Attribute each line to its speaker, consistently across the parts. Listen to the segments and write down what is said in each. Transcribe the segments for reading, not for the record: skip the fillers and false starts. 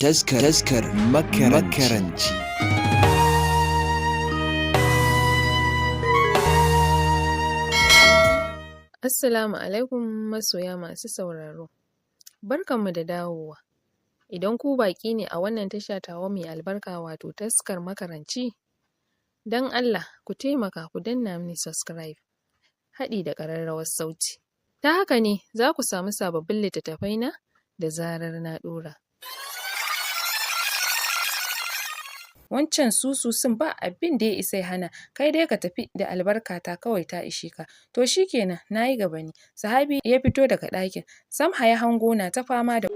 Speaker 1: Taskar Makaranci.
Speaker 2: Assalamu alaikum masoya masu sauraro. Barkanmu da dawowa. Idan ku baƙi ne a wannan tasha tawa mai albarka, wato Taskar Makaranci, don Allah ku taimaka ku danna mini subscribe haɗi da ƙararrawar sauti. Ta haka ne za ku samu sababbin littattafai na da zarar na ɗora. Wancan sususun ba abin da ya isa ya hana, kai dai ka tafi da albarkata kawai ta ishe ka. To shikenan, na yi gaba ni. Sahabi ya fito daga ɗakin. Samha ya hango na ta fama da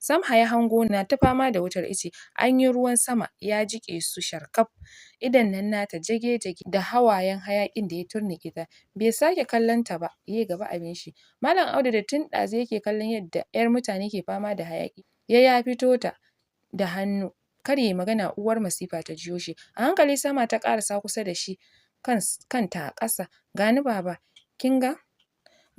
Speaker 2: Samha ya hango na ta fama da wutar ice. An yi ruwan sama ya jiƙe su sharkaf. Idon nan nata jage-jage da hawayen hayaƙin da ya turnuƙe ta. Bai sake kallon ta ba, ya gaba abin shi. Malam Audu da tun ɗazu yake kallon yadda 'yar mutane ke fama da hayaƙi, ya fito ta da hannu kar yayi magana uwar masifa ta jiyo shi. A hankali Sama ta ƙarasa kusa da shi, kanta a ƙasa. "Gani baba." "Kin ga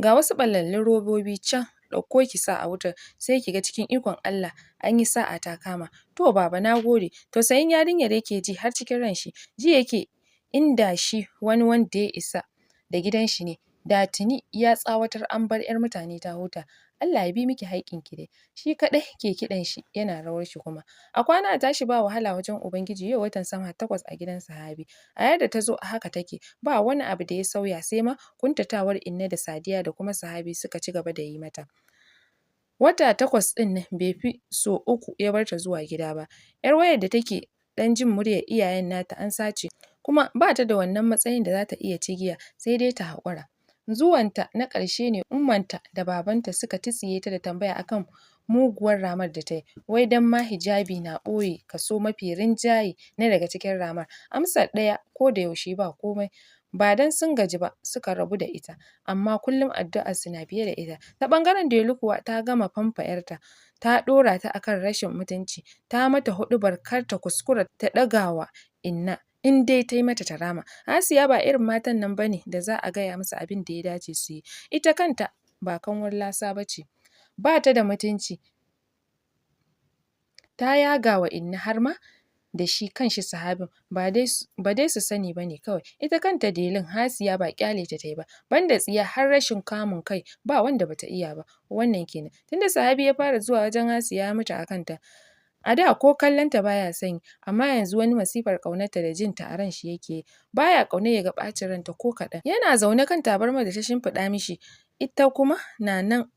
Speaker 2: ga wasu ɓalallun robobi can, ɗauko ki sa a wutar, sai ki ga cikin ikon Allah an yi sa'a ta kama." "To baba, na gode." Tausayin yarinyar yake ji har cikin ranshi. Ji yake inda shi wani wanda ya isa da gidan shi ne, da tuni ya tsawatar an bar 'yar mutane ta huta. "Allah ya bi miki haƙƙinki dai." Shi kaɗai ke kiɗan shi yana rawar shi kuma. A kwana a tashi ba wahala wajen Ubangiji, yau watan Samha 8 a gidan Sahabi. A yadda ta zo a haka take, ba wani abu da ya sauya, sai ma kuntatawar Inna da Sadiya da kuma Sahabi suka ci gaba da yi mata. Wata 8 ɗin nan bai fi so 3 ya bar ta zuwa gida ba. 'Yar wayar da take ɗan jin muryar iyayen nata an sace, kuma ba ta da wannan matsayin da za ta iya cigiya, sai dai ta haƙura. Zuwanta na ƙarshe ne ummanta da babanta suka titsiye ta da tambaya akan muguwar ramar da ta yi, wai don ma hijabi na ɓoye kaso mafi rinjaye na daga cikin ramar. Amsar ɗaya ko da yaushe, ba komai. Ba don sun gaji ba suka rabu da ita, amma kullum addu'ar su na biye da ita. Ta ɓangaren Delu kuwa, ta gama famfa 'yarta, ta ɗora ta akan rashin mutunci, ta mata huɗubar kar ta kuskura ta ɗagawa Inna, in dai ta yi mata ta rama. Asiya ba irin matan nan bane da za a gaya musu abin da ya dace su yi. Ita kanta ba kanwar lasa ba ce. Ba ta da mutunci. Ta yaga wa Inna har ma da shi kanshi Sahabin, ba dai su sani ba ne kawai. Ita kanta Delin, Hasiya ba kyale ta yi ba. Banda tsiya har rashin kamun kai ba wanda bata iya ba. Wannan kenan. Tunda Sahabi ya fara zuwa wajen Hasiya, ya mutu a kanta. A da ko kallon ta baya son yi, amma yanzu wani masifar ƙaunarta da jin ta a ran shi yake yi. Baya ƙaunar ya ga ɓacin ranta ko kaɗan. Yana zaune kan tabarmar da ta shimfiɗa mishi, ita kuma na nan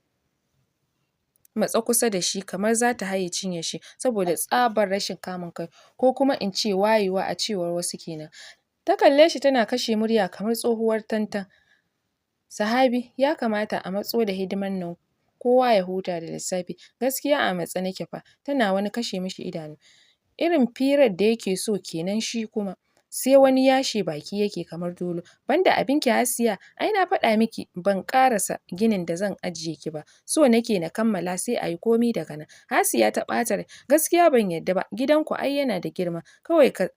Speaker 2: matse kusa da shi kamar za ta haye cinyar shi saboda tsabar rashin kamun kai, ko kuma in ce wayewa a cewar wasu kenan. Ta kalle shi tana kashe murya kamar tsohuwar tantan. "Sahabi, ya kamata a matso da hidimar nan kowa ya huta da lissafi. Gaskiya a matse nake fa." Tana wani kashe mishi idanu. Irin firar da yake so kenan, shi kuma sai wani yashe baki yake kamar dolo. "Banda abinki Hasiya, ai na faɗa miki ban ƙarasa ginin da zan ajiye ki ba. So nake na kammala, sai a yi komi daga nan." Hasiya ta ɓata rai. "Gaskiya ban yarda ba, gidanku ai yana da girma. Kawai ka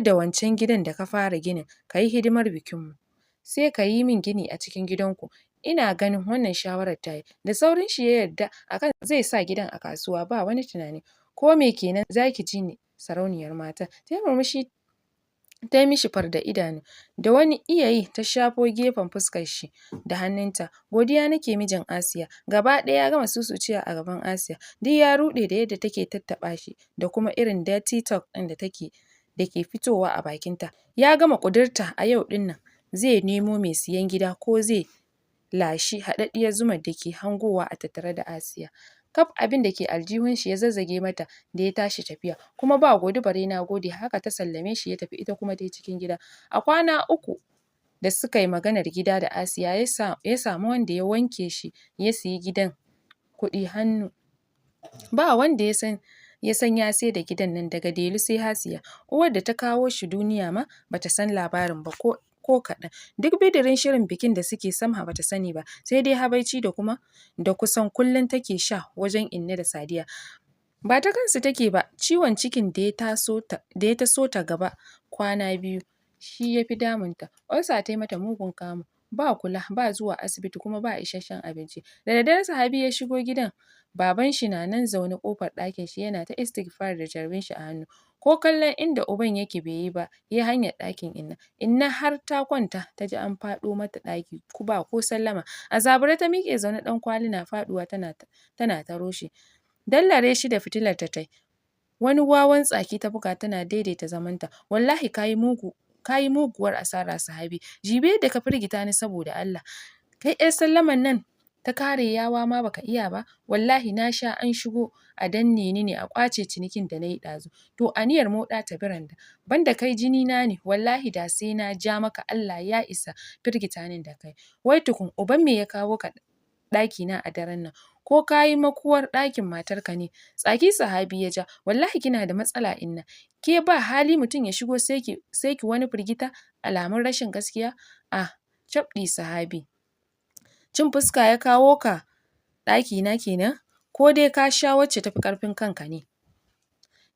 Speaker 2: da wancan gidan da ka fara ginin, ka yi hidimar bikinmu. Sai ka yi min gini a cikin gidanku. Ina ganin wannan shawarar ta yi." Da saurin shi ya yarda akan zai sa gidan a kasuwa, ba wani tunani. "Ko me kenan za ki ji ni sarauniyar mata." Ta yi murmushi, ta yi mishi far da idanu. Da wani iya yi ta shafo gefen fuskar shi da hannunta. "Godiya nake, mijin Asiya." Gaba ɗaya ya gama susucewa a gaban Asiya. Duk ya ruɗe da yadda take tattaɓa shi da kuma irin dirty talk ɗin da take da ke fitowa a bakinta. Ya gama ƙudurta a yau ɗin nan zai nemo mai siyan gida ko zai lashi haɗaɗɗiyar zumar da ke hangowa a tattare da Asiya. Kaf abin da ke aljihun shi ya zazzage mata da ya tashi tafiya, kuma ba gode bare na gode, haka ta sallame shi ya tafi, ita kuma ta cikin gida. A kwana 3 da suka yi maganar gida da Asiya, ya samu wanda ya wanke shi ya siyi gidan kuɗi hannu. Ba wanda ya san ya sai da gidan nan daga Delu sai Hasiya. Uwar da ta kawo shi duniya ma bata san labarin ba ko kaɗan. Duk bidirin shirin bikin da suke, Samha bata sani ba, sai dai habaici da kuma da kusan kullum take sha wajen Inna da Sadiya. Ba ta kansu take ba, ciwon cikin da ya taso ta da ya taso ta gaba kwana 2 shi ya fi damunta. Ulcer ta yi mata mugun kamu. Ba kula, ba zuwa asibiti, kuma ba isasshen abinci. Da daddare Sahabi ya shigo gidan, baban shi na nan zaune ƙofar ɗakin shi yana ta istighfar da carbin shi a hannu. Ko kallon inda uban yake bai yi ba, ya hanyar ɗakin Inna. Inna har ta kwanta ta ji an faɗo mata ɗaki ba ko sallama. A zabure ta miƙe zaune, ɗan kwali na faɗuwa tana taro shi. Dallare shi da fitilar ta tai. Wani wawan tsaki ta buga tana daidaita zamanta. "Wallahi kayi mugu, kayi muguwar asara, Sahabi. Jibi yadda ka firgita ni, saboda Allah. Kai, 'yar sallaman nan ta kare yawa ma baka iya ba. Wallahi na sha an shigo a danne ni ne a ƙwace cinikin da na yi ɗazu. To aniyar moɗa ta bi randa. Banda kai jini na ne, wallahi da sai na ja maka Allah ya isa firgita ni da kai. Wai tukun uban me ya kawo ka ɗaki na a daren nan? Ko ka yi makuwar ɗakin matarka ne?" Tsaki Sahabi ya ja. "Wallahi kina da matsala, Inna. Ke ba hali mutum ya shigo sai ki wani firgita, alamun rashin gaskiya." "Ah, cabɗi Sahabi. Cin fuska ya kawo ka ɗaki na kenan? Ko dai ka sha wacce tafi ƙarfin kanka ne?"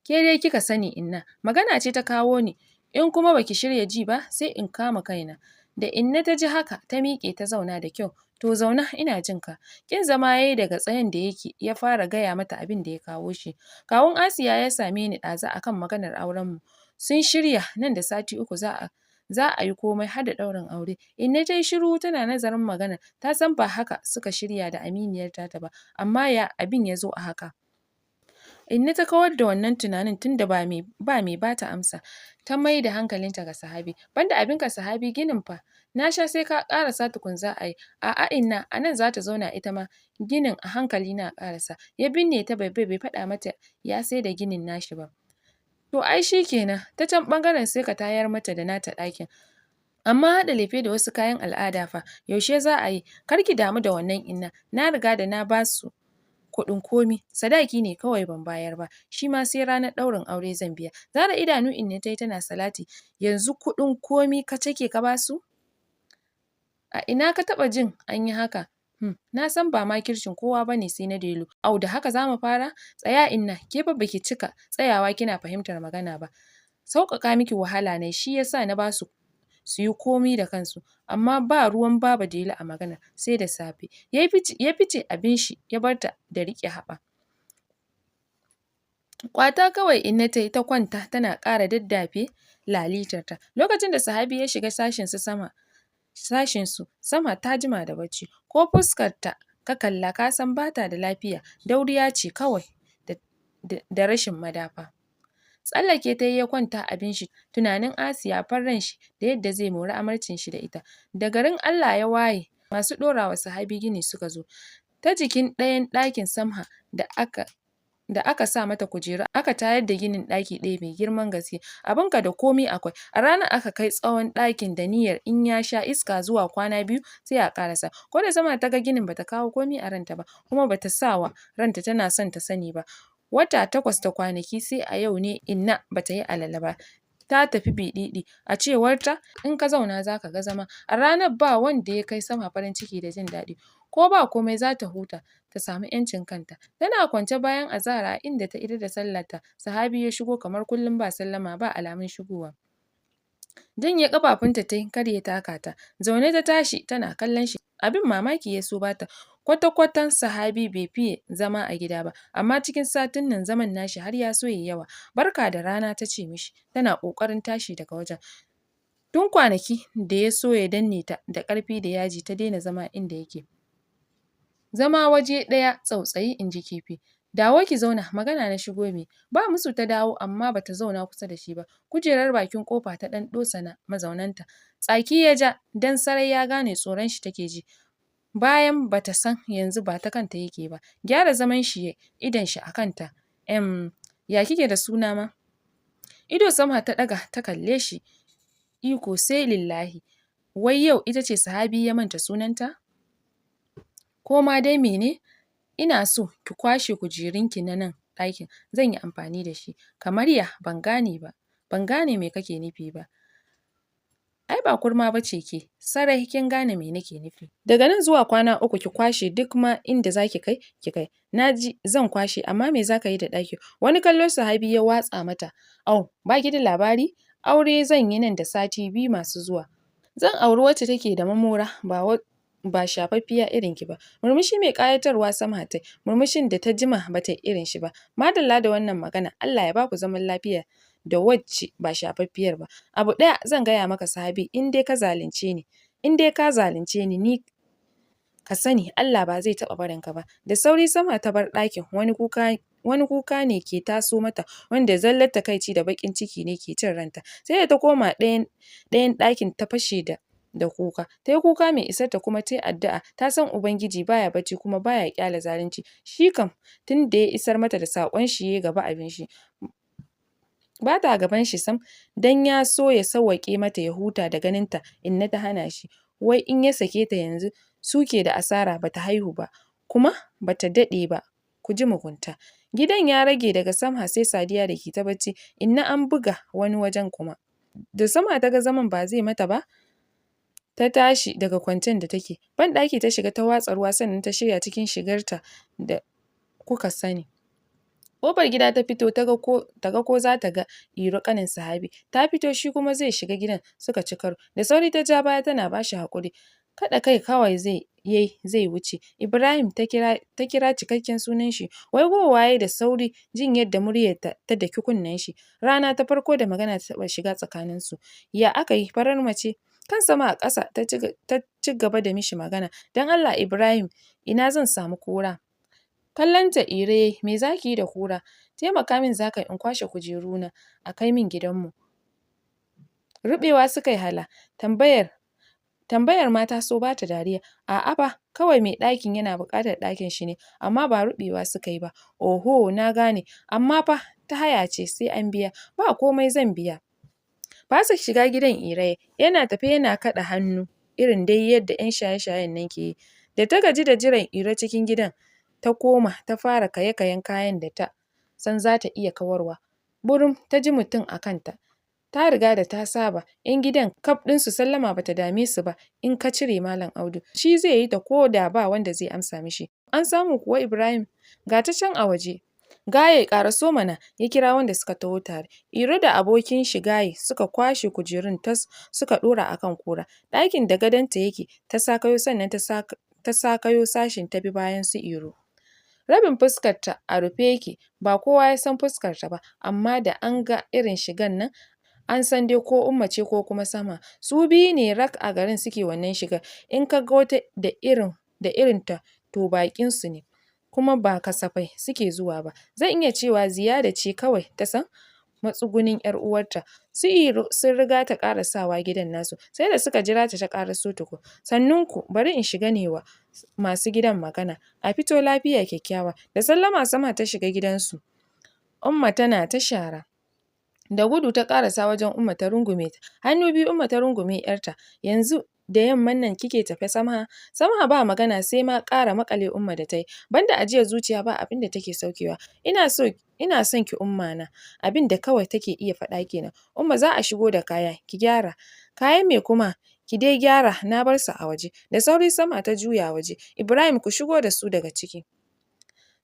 Speaker 2: "Ke dai kika sani, Inna. Magana ce ta kawo ni. In kuma baki shirya ji ba, sai in kama kaina." Da Inna ta ji haka ta miƙe ta zauna da kyau. "To zauna, ina jin ka." Ƙin zama yayi daga tsayen da yake, ya fara gaya mata abin da ya kawo shi. "Kawun Asiya ya same ni ɗazu akan maganar aurenmu. Sun shirya nan da sati 3 za a yi komai har da ɗaurin aure." Inna ta yi shiru tana nazarin maganar. Ta san ba haka suka shirya da aminiyar tata ba, amma ya abin ya zo a haka? Inna ta kawar da wannan tunanin tunda ba mai bata amsa. Ta mai da hankalinta ga Sahabi. "Banda abinka Sahabi, ginin fa? Na sha sai ka ƙarasa tukun za a yi." "A'a Inna, a nan za ta zauna ita ma, ginin a hankali na ƙarasa." Ya binne ta bai bai faɗa mata ya sai da ginin nashi ba. "To ai shi kenan, ta can ɓangaren sai ka tayar mata da nata ɗakin. Amma haɗa lefe da wasu kayan al'ada fa, yaushe za a yi?" "Kar ki damu da wannan, Inna, na riga da na ba su kuɗin komi, sadaki ne kawai ban bayar ba, shi ma sai ranar ɗaurin aure zan biya." Zara idanu Inna ta yi tana salati. "Yanzu kuɗin komi ka cake ka ba su? A ina ka taɓa jin an yi haka? Na san ba makircin kowa ba ne sai na Delu. Au, da haka za mu fara? Tsaya Inna, ke fa baki cika tsayawa kina fahimtar magana ba. Sauƙaƙa miki wahala ne shi yasa na ba su su yi komi da kansu, amma ba ruwan Baba Delu a maganar, sai da safe." Ya fice abin shi ya bar ta da riƙe haɓa. Kwata kawai Inna ta yi ta kwanta tana ƙara daddafe lalitarta. Lokacin da Sahabi ya shiga sashin su sama, ta jima da bacci. Ko fuskarta ka kalla ka san bata da lafiya, dauriya ce kawai da rashin madafa. Tsallake ta yi ya kwanta abin shi, tunanin Asiya far shi da yadda zai mori amarcin shi da ita. Da garin Allah ya waye, masu ɗorawa Sahabi gini suka zo. Ta jikin ɗayan ɗakin Samha da aka sa mata kujeru aka tayar da ginin ɗaki ɗaya mai girman gaske. Abinka da komi akwai. A ranar aka kai tsawon ɗakin da niyyar in ya sha iska zuwa kwana 2 sai a ƙarasa. Ko da Samha ta ga ginin, bata kawo komi a ranta ba, kuma bata sa wa ranta tana son ta sani ba. Wata 8 da kwanaki sai a yau ne Inna bata yi alale ba. Ta tafi biɗiɗi, a cewarta in ka zauna zaka ga zama. A ranar ba wanda ya kai Samha farin ciki da jin daɗi. Ko ba komai za ta huta, ta samu ‘yancin kanta. Tana kwance bayan azahar a inda ta idar da sallarta, Sahabi ya shigo kamar kullum, ba sallama, ba alamun shigowa. Janye ƙafafunta ta yi kar ya taka ta. Zaune ta tashi tana kallon shi. Abin mamaki ya so bata. Kwata-kwatan Sahabi bai fiye zama a gida ba, amma cikin satin nan zaman nashi har ya so yayi yawa. "Barka da rana," ta ce mishi tana ƙoƙarin tashi daga wajen. Tun kwanaki da ya so ya danne ta da ƙarfi da yaji ta daina zama inda yake. Zama waje ɗaya tsautsayi, in ji kifi. Dawo ki zauna, magana na shigo mu. Ba musu ta dawo, amma bata zauna kusa da shi ba. Kujerar bakin ƙofa ta ɗan ɗosana mazaunanta. Tsaki ya ja dan sarai ya gane tsoron shi take ji. Bayan bata san yanzu ba ta kanta yake ba. Gyara zaman shi ya idon shi a kanta. Ya kike da suna ma?" Ido Samha ta ɗaga ta kalle shi. Iko sai lillahi. Wai yau ita ce Sahabi ya manta sunanta? "Ko ma dai mene, ina so ki kwashe kujerunki na nan ɗakin, zan yi amfani da shi." "Kamar ya? Ban gane ba. Ban gane me kake nufi ba." "Ai ba kurma ba ce ke, sarai kin gane me nake nufi. Daga nan zuwa kwana 3 ki kwashe duk ma inda za ki kai, ki kai." "Na ji, zan kwashe, amma me za ka yi da ɗakin?" Wani kallo Sahabi ya watsa mata. "Au, ba ki da labari? Aure zan yi nan da sati 2 masu zuwa." Zan auri wacce take da mamora, ba shafaffiya irin ki ba. Murmushi mai ƙayatarwa Samha ta yi, murmushin da ta jima ba ta yi irin shi ba. Madalla da wannan magana, Allah ya ba ku zaman lafiya da wacce ba shafaffiyar ba. Abu ɗaya zan gaya maka, Sahabi, in dai ka zalunce ni, in dai ka zalunce ni, ni ka sani Allah ba zai taɓa barin ka ba. Da sauri Samha ta bar ɗakin, wani kuka ne ke taso mata, wanda zallar takaici da baƙin ciki ne ke cin ranta. Sai da ta koma ɗayan ɗakin ta fashe da kuka. Ta yi kuka mai isarta kuma ta yi addu'a. Ta san Ubangiji baya bacci kuma baya ƙyale zalunci. Shi kam tun da ya isar mata da saƙon shi ya gaba abin shi. Ba ta gaban shi sam, dan ya so ya sawwaƙe mata ya huta da ganinta, Inna ta hana shi. Wai in ya sake ta yanzu su ke da asara, bata haihu ba kuma bata daɗe ba. Ku ji mugunta. Gidan ya rage daga Samha sai Sadiya da ke ta bacci. Inna an buga wani wajen kuma. Da Samha ta ga zaman ba zai mata ba, ta tashi daga kwancen da take. Banɗaki ta shiga ta watsa ruwa, sannan ta shirya cikin shigarta da kuka sani. Ƙofar gida ta fito ta ga ko za ta ga Iro ƙanin Sahabi. Ta fito shi kuma zai shiga gidan suka ci karo. Da sauri ta ja baya tana ba shi haƙuri. Kaɗa kai kawai zai yayi zai wuce. Ibrahim, ta kira cikakken sunan shi. Waigowa yayi da sauri jin yadda muryarta ta daki kunnen shi. Rana ta farko da magana ta taɓa shiga tsakaninsu. "Ya aka yi, farar mace?" Kan sama a ƙasa ta ci gaba da mishi magana. "Don Allah Ibrahim, ina zan samu kura?" Kallonta Iro yayi. "Me zaki yi da kura?" "Taimaka min zaka yi in kwashe kujeruna a kai min gidanmu." Ruɓewa suka yi hala. Tambayar ma ta so bata dariya. "A'a fa, kawai mai ɗakin yana buƙatar ɗakin shi ne, amma ba ruɓewa suka yi ba." "Oho, na gane, amma fa ta haya ce, sai an biya." "Ba komai, zan biya." Fasa shiga gidan Iro yayi, yana tafe yana kaɗa hannu irin dai yadda 'yan shaye-shayen nan ke yi. Da ta gaji da jiran Iro cikin gidan, ta koma ta fara kaye-kayen kayan da ta san za ta iya kawarwa. Burum ta ji mutum a kanta. Ta riga da ta saba, 'yan gidan kaf ɗinsu sallama bata dame su ba in ka cire Malam Audu. Shi zai yi ta ko da ba wanda zai amsa mishi. "An samu kuwa, Ibrahim?" "Ga ta can a waje." "Gaye, ƙaraso mana," ya kira wanda suka taho tare. Iro da abokin shi Gaye suka kwashe kujerun tas suka ɗora a kan kura. Ɗakin da gadonta yake ta sakayo, sannan ta sakayo sashin ta bi bayan su Iro. Rabin fuskarta a rufe yake, ba kowa ya san fuskarta ba, amma da an ga irin shigar nan an san dai ko Umma ce ko kuma Samha. Su biyu ne rak a garin suke wannan shigar, in ka ga wata da irinta to baƙinsu ne, kuma ba kasafai suke zuwa ba. Zan iya cewa Ziyada ce kawai ta san matsugunin 'yar uwarta. Su Iro sun riga ta ƙarasawa gidan nasu, sai da suka jira ta ta ƙaraso tukun. "Sannunku, bari in shiga ne wa masu gidan magana. A fito lafiya, kyakkyawa." Da sallama Samha ta shiga gidansu. Umma tana ta shara. Da gudu ta ƙarasa wajen Umma ta rungume ta. Hannu biyu Umma ta rungume 'yarta. "Yanzu da yamman nan kike tafe, Samha?" Samha ba magana sai ma ƙara maƙale Umma da ta yi. Banda ajiyar zuciya ba abin da take saukewa. "Ina so, ina son ki, Umma na." Abin da kawai take iya faɗa kenan. "Umma, za a shigo da kaya, ki gyara." "Kayan me kuma?" "Ki dai gyara, na bar su a waje." Da sauri Samha ta juya waje. "Ibrahim, ku shigo da su daga ciki."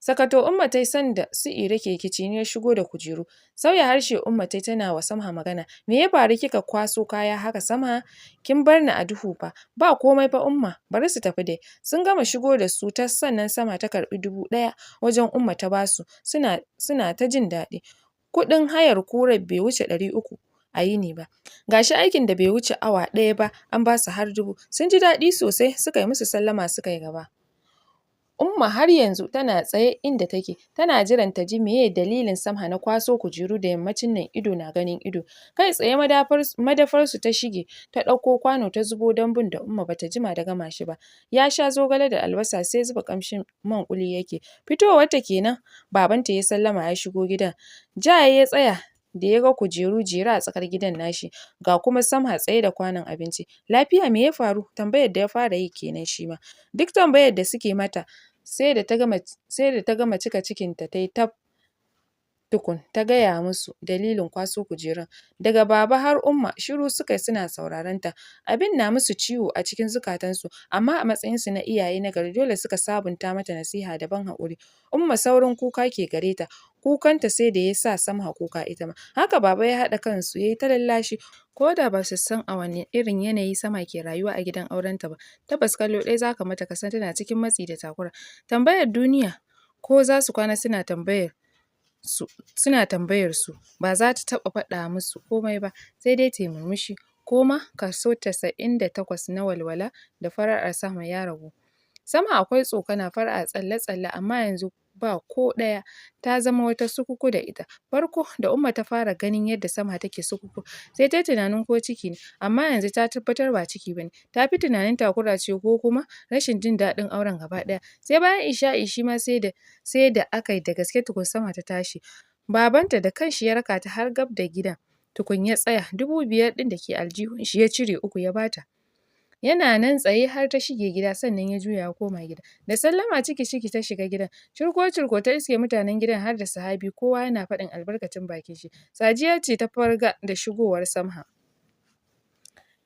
Speaker 2: Sakato Umma ta yi sanda su Iro ke kiciniyar shigo da kujeru. Sauya harshe Umma ta yi tana wa Samha magana. "Me ya faru kika kwaso kaya haka, Samha? Kin bar ni a duhu fa." "Ba komai fa, Umma, bari su tafi dai." Sun gama shigo da su tas sannan Samha ta karɓi 1000 wajen Umma ta basu, suna ta jin daɗi. Kuɗin hayar kurar bai wuce 300 a yini ba. Ga shi aikin da bai wuce awa ɗaya ba an basu har 1000. Sun ji daɗi sosai, suka yi musu sallama suka yi gaba. Umma har yanzu tana tsaye inda take, tana jiran ta ji meye dalilin Samha na kwaso kujeru da yammacin nan ido na ganin ido. Kai tsaye madafarsu ta shige ta ɗauko kwano ta zubo dambun da Umma bata jima da gama shi ba. Ya sha zogale da albasa sai zuba ƙamshin man ƙuli yake. Fitowarta kenan babanta ya sallama ya shigo gidan. Ja ya tsaya da ya ga kujeru jere a tsakar gidan nashi, ga kuma Samha tsaye da kwanon abinci. "Lafiya, me ya faru?" Tambayar da ya fara yi kenan shi ma. Duk tambayar da suke mata sai da ta gama cika cikinta ta yi tab. Tukun ta gaya musu dalilin kwaso kujerun. Daga Baba har Umma shiru suka yi suna sauraron ta. Abin na musu ciwo a cikin zukatansu, amma a matsayinsu na iyaye na gari dole suka sabunta mata nasiha da ban haƙuri. Umma saurin kuka ke gare ta. Kukanta sai da ya sa Samha kuka ita ma. Haka Baba ya haɗa kansu ya yi ta lallashi. Ko da ba su san a wane irin yanayi Samha ke rayuwa a gidan aurenta ba, tabbas kallo ɗaya za ka mata ka san tana cikin matsi da takura. Tambayar duniya ko za su kwana suna tambayar su, ba za ta taɓa faɗa musu komai ba, sai dai ta yi murmushi. Ko ma kaso 98 na walwala da fara'ar Samha ya ragu. Samha akwai tsokana, fara'a, tsalle-tsalle, amma yanzu ba ko ɗaya, ta zama wata sukuku da ita. Farko da Umma ta fara ganin yadda Samha take sukuku, sai ta yi tunanin ko ciki ne, amma yanzu ta tabbatar ba ciki ba ne. Ta fi tunanin takura ce ko kuma rashin jin daɗin auren gaba ɗaya. Sai bayan isha'i shi ma sai da aka yi da gaske tukun Samha ta tashi. Babanta da kanshi ya raka ta har gab da gidan tukun ya tsaya. 5,000 ɗin da ke aljihun shi ya cire uku ya bata. Yana nan tsaye har ta shige gida, sannan ya juya ya koma gida. Da sallama ciki-ciki ta shiga gidan. Curko-curko ta iske mutanen gidan har da Sahabi, kowa yana faɗin albarkacin bakin shi. Sadiya ce ta farga da shigowar Samha.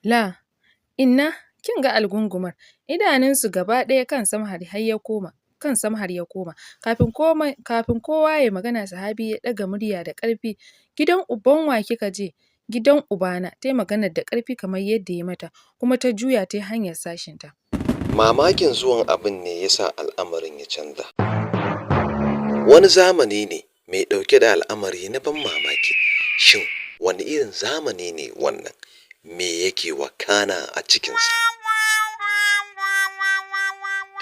Speaker 2: "La, inna kin ga algungumar." Idanunsu gaba ɗaya kan Samha har ya koma. Kan Samhar ya koma. Kafin kowa ya magana, Sahabi ya ɗaga murya da ƙarfi. "Gidan uban wa kika je?" "Gidan ubana." Ta yi maganar da ƙarfi kamar yadda ya mata, kuma ta juya ta yi hanyar sashinta.
Speaker 3: Mamakin zuwan abin ne ya sa al'amarin ya canza. Wani zamani ne mai ɗauke da al'amari na ban mamaki. Shin wani irin zamani ne wannan? Me yake wakana a cikinsa?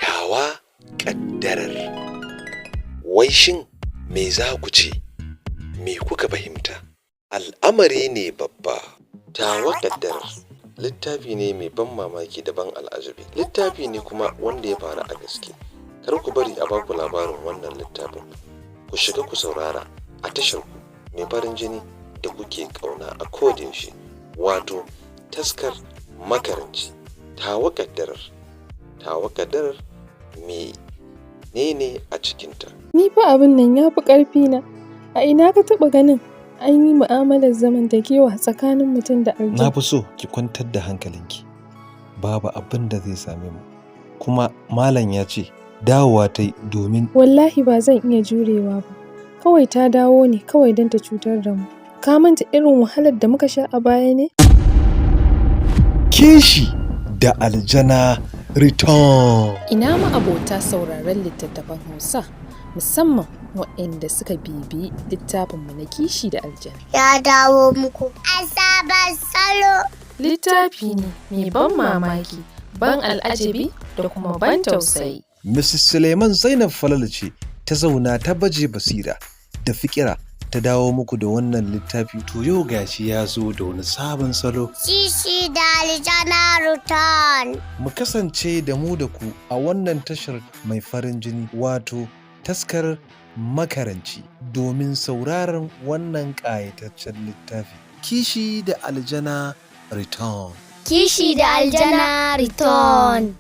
Speaker 3: Tawa ƙaddarar. Wai shin me za ku ce? Me kuka fahimta? Al'amari ne babba. Tawa ƙaddarar littafi ne mai ban mamaki da ban al'ajabi. Littafi ne kuma wanda ya faru a gaske. Kar ku bari a baku labarin wannan littafin. Ku shiga ku saurara a tashar ku mai farin jini da kuke ƙauna a kodayaushe, wato Taskar Makaranci. Tawa ƙaddarar. Tawa ƙaddarar, me ne a cikinta?
Speaker 2: Ni fa abin nan ya fi ƙarfina. A ina ka taɓa ganin an yi mu'amalar zamantakewa tsakanin mutum da
Speaker 4: Na
Speaker 2: aljan?
Speaker 4: fi so ki kwantar da hankalinki. Babu abin da zai same mu. Kuma Malam ya ce dawowa ta yi domin
Speaker 2: Wallahi ba zan iya jurewa ba. Kawai ta dawo ne kawai don ta cutar da mu. Ka manta irin wahalar da muka sha a baya ne?
Speaker 4: Kishi da Aljana Return.
Speaker 2: Ina ma'abota sauraron littattafan Hausa, musamman waɗanda suka bibiyi littafinmu na Kishi da Aljana.
Speaker 5: Ya dawo muku a sabon salo.
Speaker 2: Littafi ne mai ban mamaki, ban al'ajabi da kuma ban tausayi.
Speaker 4: Mrs. Suleiman Zainab Falalu ce ta zauna ta baje basira da fikira ta dawo muku da wannan littafi. To yau gashi ya zo da wani sabon salo.
Speaker 5: Kishi da Aljana Return.
Speaker 4: Mu kasance da mu da ku a wannan tashar mai farin jini, wato Taskar Makaranci, domin sauraron wannan ƙayataccen littafi. Kishi da Aljana Return.
Speaker 5: Kishi da Aljana Return.